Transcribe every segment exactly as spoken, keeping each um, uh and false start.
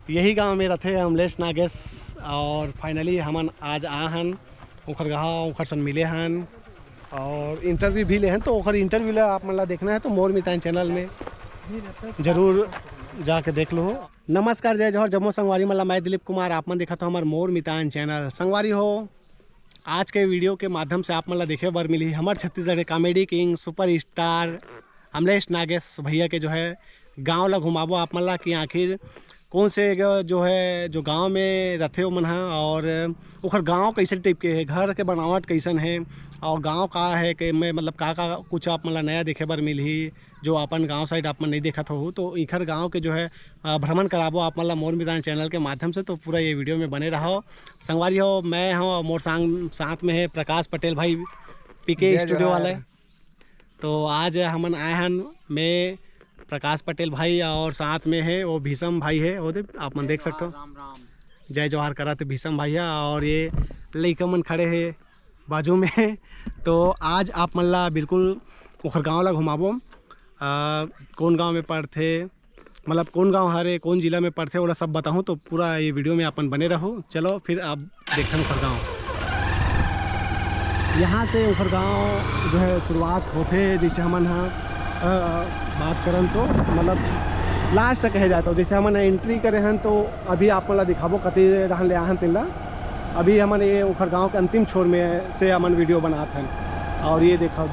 यही गांव में रथे अमलेश नागेश। और finally हमन आज आ हन ओखर गांव, ओखर सन मिले हन और interview भी ले हन। तो ओखर interview ला आप मन ला देखना है तो मोर मितान channel में जरूर जाके देख लो। नमस्कार, जय जोहार, जम्मो संगवारी मन ला। मैं दिलीप कुमार, आप मन देखत हो हमर मोर मितान channel। संगवारी हो, आज के video के माध्यम से आप मन ला देखे बर मिलही हमर छत्तीसगढ़ के comedy king superstar Amlesh Nagesh भैया के जो है गांव ला घुमाबो आप मन ला कि आखिर कौन से ग-, जो है जो गांव में रथे ओमन ह और ओखर गांव कैसे type के है, घर के बनावट कैसन है और गांव का है कि मैं मतलब का का कुछ आप मन ला नया देखे बर मिलही जो अपन गांव side आप मन नहीं देखत हो। तो इखर गांव के जो है अ, भ्रमण कराबो आप मन ला मोर मितान channel के माध्यम से। तो पूरा ये video में बने रहो संगवारी हो। मैं हूँ मोर संग साथ में है प्रकाश पटेल भाई, पीके जय स्टूडियो वाले। जोहार। तो आज हमन आए हन, मैं, प्रकाश पटेल भाई और साथ में है वो भीषम भाई है, वो दे आप मन देख सकते हो। राम राम। जय जोहार करत भीषम भैया और ये लइका मन खड़े हैं बाजू में। तो आज आप मन ला बिल्कुल ओखर गांव ला घुमाबो। आ, कौन गांव में पड़थे, मतलब कौन गांव हरे, कौन जिला में पड़थे, ओला सब बताहूँ। तो पूरा ये video में अपन बने रहो। चलो फिर आप देखथन ओखर गांव। यहाँ से ओखर गांव जो है शुरुआत होथे, जैसे हमन ह, अ, बात करन तो मतलब last कहे जाए तो जैसे हमन entry करे हन तो अभी आप मन ला दिखाबो कति रहन ले आहन तेन ला। अभी हमन ये ओखर गांव के अंतिम छोर में से हमन video बनात हन और ये देखो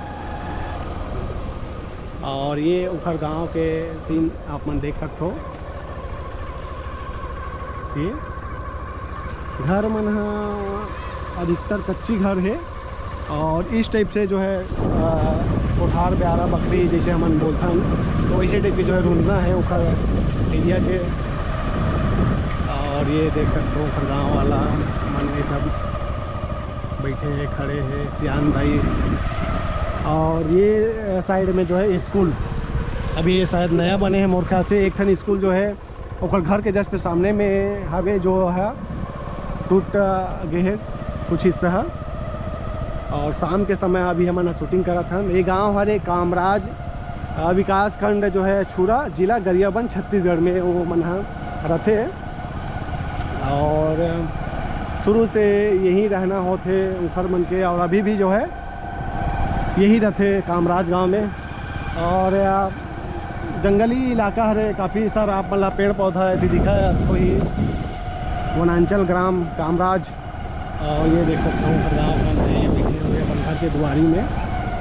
और ये ओखर गांव के scene आप मन देख सकथो। ये घर मन ह अधिकतर कच्ची घर है और इस type से जो है अ, कोठार ब्यारा बखरी जैसे हमन बोलथन तो वैसे type के जो है रूंधना है ओखर area के। और ये देख सकते हो ओखर गांव वाला मन ये सब बैठे हैं, खड़े हैं, सियान दाई। और ये side में जो है स्कूल, अभी ये शायद नया बने हैं मोर ख्याल से। एक ठन स्कूल जो है ओकर घर के just सामने में हवे, जो है टूट गे है कुछ हिस्सा है। और शाम के समय अभी हमन ह shooting करत हन। ये गांव हरे कामराज, अ, विकास खंड जो है छुरा, जिला गरियाबंद, छत्तीसगढ़ में वो मन ह रथे। और शुरू से यहीं रहना होथे उखर मन के, और अभी भी जो है यही रथे कामराज गांव में। और, अ, जंगली इलाका हरे, काफ़ी सारा आप मन ला पेड़ पौधा एती दिखत होही। वनांचल ग्राम कामराज, और ये देख सकते हो ओखर गाँव मन, ये बैठे हुए अपन घर के दुआरी में,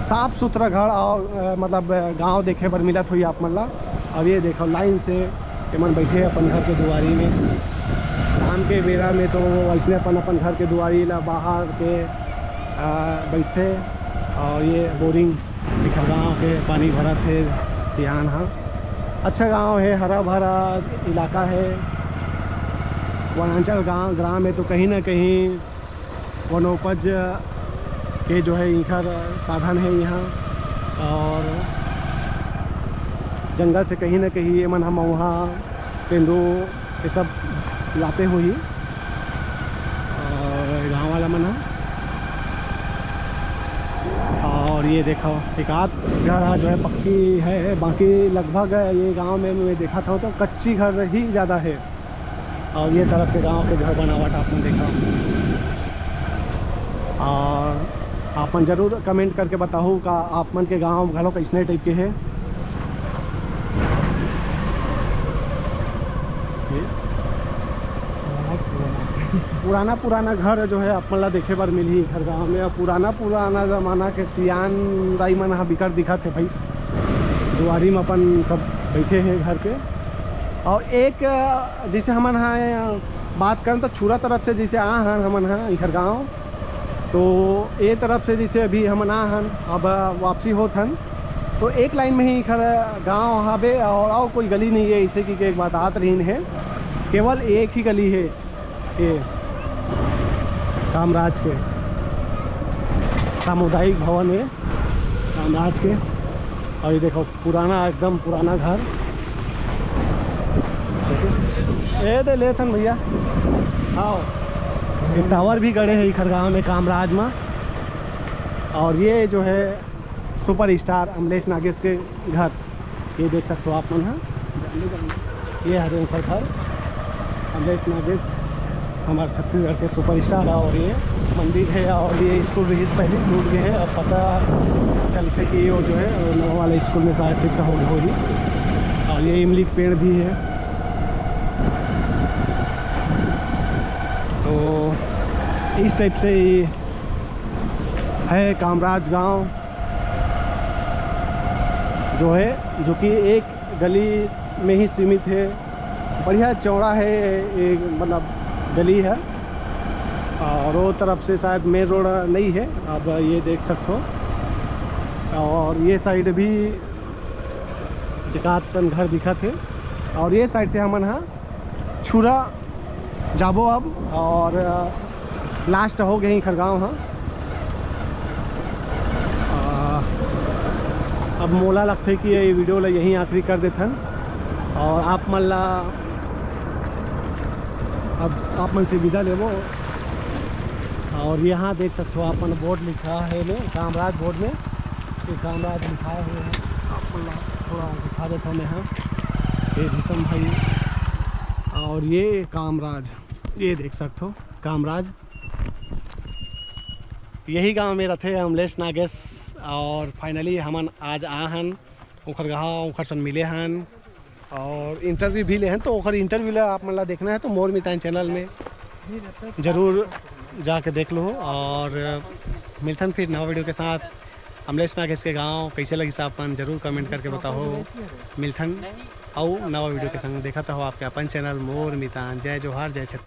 साफ सुथरा घर और, अ, मतलब, अ, गाँव देखे बर मिलत होही आप मन ला। अब ये देखो line से एमन बैठे अपन घर के दुआरी में। शाम के बेरा में तो वैसने अपन, अपन घर के दुआरी ला बाहर के, अ, बैठे और ये boring एखर गाँव के पानी भरत हे सियान ह। अच्छा गाँव हे, हरा भरा इलाका हे। वनांचल गाँव, ग्राम हे तो कहीं ना कहीं वनोपज के जो है इखर साधन हे इहाँ। और जंगल से कहीं ना कहीं एमन ह मउहा, तेंदू, ये सब लाते होही। और गाँव वाला मन ह। और ये देखो, एक आध घर ह जो है पक्की हे, बाकी लगभग ये गाँव में मैं देखत हँव तो कच्ची घर ही ज़्यादा हे। और ये तरफ के गाँव के घर बनावट आप मन देखो। और आप मन जरूर comment करके बताहू का आप मन के गाँव घलो कइसने type के हे। ये पुराना पुराना घर जो है आप मन ला देखे बर मिलही एखर गाँव में। और पुराना पुराना जमाना के सियान दाई मन ह बिकट दिखत हे भाई, दुआरी में अपन सब बैठे हे घर के। और एक, अ, जैसे हमन ह बात करन तो छुरा तरफ से जैसे आ हन हमन ह एखर गाँव, तो ये तरफ से जैसे अभी हमन आ हन, अब वापसी होत हन, तो एक line में ही एखर गाँव हवे और, और कोई गली नहीं है, इसे की एक बात आत रहीन है, केवल एक ही गली है ये कामराज के, सामुदायिक भवन है कामराज के। और ये देखो पुराना, एकदम पुराना घर। ए दे लेथन भैया। हाँ, एक tower भी गड़े हे एखर गाँव में कामराज में। और ये जो है superstar अमलेश नागेश के घर, ये देख सकते हो आप मन ह। ये हरे ओखर घर। अमलेश नागेश हमारे छत्तीसगढ़ के सुपरस्टार हे। और ये मंदिर हे और ये स्कूल भी पहले टूट गए हे। अब पता चलथे कि वो जो हे नवा वाला स्कूल में शायद शिफ्ट हो गए होही। और ये इमली के पेड़ भी हे। तो इस टाइप से ये हे कामराज गांव जो हे, जो कि एक गली में ही सीमित हे। बढ़िया चौड़ा हे, एक मतलब गली हे। और वो तरफ से शायद मेन रोड नहीं हे। अब ये देख सकथो, और ये साइड भी एकाध कन घर दिखत हे। और ये साइड से हमन हा छुरा जाबो अब, और लास्ट हो गए खरगांव हा। आ, अब मोला लगथे कि ये वीडियो ला यहीं आखिरी कर देथन, और आप मन ला, अब आप मन से विदा लेबो। और यहाँ देख सकथो, आप मन बोर्ड लिखा हे में, कामराज बोर्ड में, ये कामराज लिखाए हुए हैं। आप मन ला थोड़ा दिखा देता हूँ मैं, हाँ, ये भीषम भाई, और ये कामराज, ये देख सकथो कामराज, यही गांव में रथे अमलेश नागेश। और फाइनली हमन आज आ हन ओखर गांव, ओखर सन मिले हन और इंटरव्यू भी ले हन। तो ओखर इंटरव्यू ला आप मन ला देखना है तो मोर मितान चैनल में जरूर जाके देख लो। और मिलथन फिर नवा वीडियो के साथ। अमलेश नागेश के गांव कैसे लगिस आप मन जरूर कमेंट करके बताओ। मिलथन अउ नवा वीडियो के संग। देखत हो आपके अपन चैनल मोर मितान। जय जोहार, जय छत्तीसगढ़।